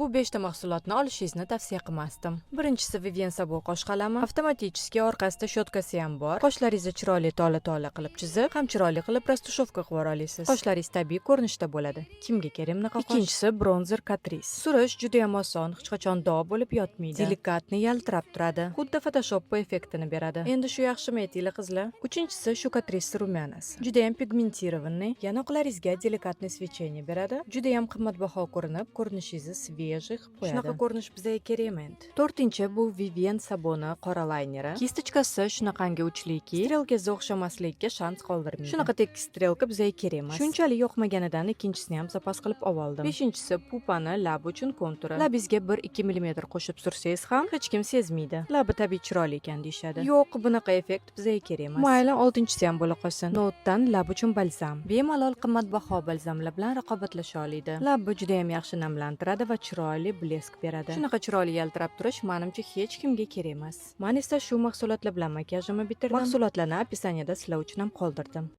Bu beshta mahsulotni olishingizni tavsiya qilmasdim. Birinchisi Vivienne Sabo qosh qalami. Avtomatически orqasida щётка si ham bor. Qoshlaringizni chiroyli tola-tola qilib chizib, ham chiroyli qilib растушёвка qilib yubora olasiz. Qoshlaringiz tabiiy ko'rinishda bo'ladi. Kimga kerak bunaqa qosh? Ikkinchisi bronzer Catrice. Surish juda ham oson, hech qachon dog' bo'lib yotmaydi. Деликатный yaltirab turadi. Xuddi Photoshop effektini beradi. Endi shu yaxshimi, aytinglar, qizlar? Uchinchisi shu Catrice румяна si. Juda ham пигментированный, yanoqlaringizga деликатный свечение beradi. Juda ham qimmatbaho ko'rinib, ko'rinishingizni свежий qilib qo'yadi. Shunaqa ko'rinish bizga kerakmi endi? To'rtinchi bu Vivienne Saboni qora layneri. Кисточка si shunaqangi uchliki, стрелка si o'xshamasligiga shans qoldirmaydi. Shunaqa tekis стрелка bizga kerak emas. Shunchalik yoqmaganidan ikkinchisini ham запас qilib oldim. Beshinchisi Pupani lab uchun konturi. Labingizga 1-2 mm qo'shib sursangiz ham hech kim sezmaydi. Labi tabiiy chiroyli ekan deyishadi. Yo'q, bunaqa effekt bizga kerak emas. Mayli, oltinchisi ham bo'la qolsin. Notedan lab uchun balzam. Bemalol qimmatbaho balzamlar bilan raqobatlasha oladi. Labni juda ham yaxshi namlantiradi va chiroyli блеск beradi. Shunaqa chiroyli yaltirab turish, manimcha, hech kimga kerak emas. Man esa shu mahsulotlar bilan makiyajimni bitirdim. Mahsulotlarni описание da sizlar uchun ham qoldirdim.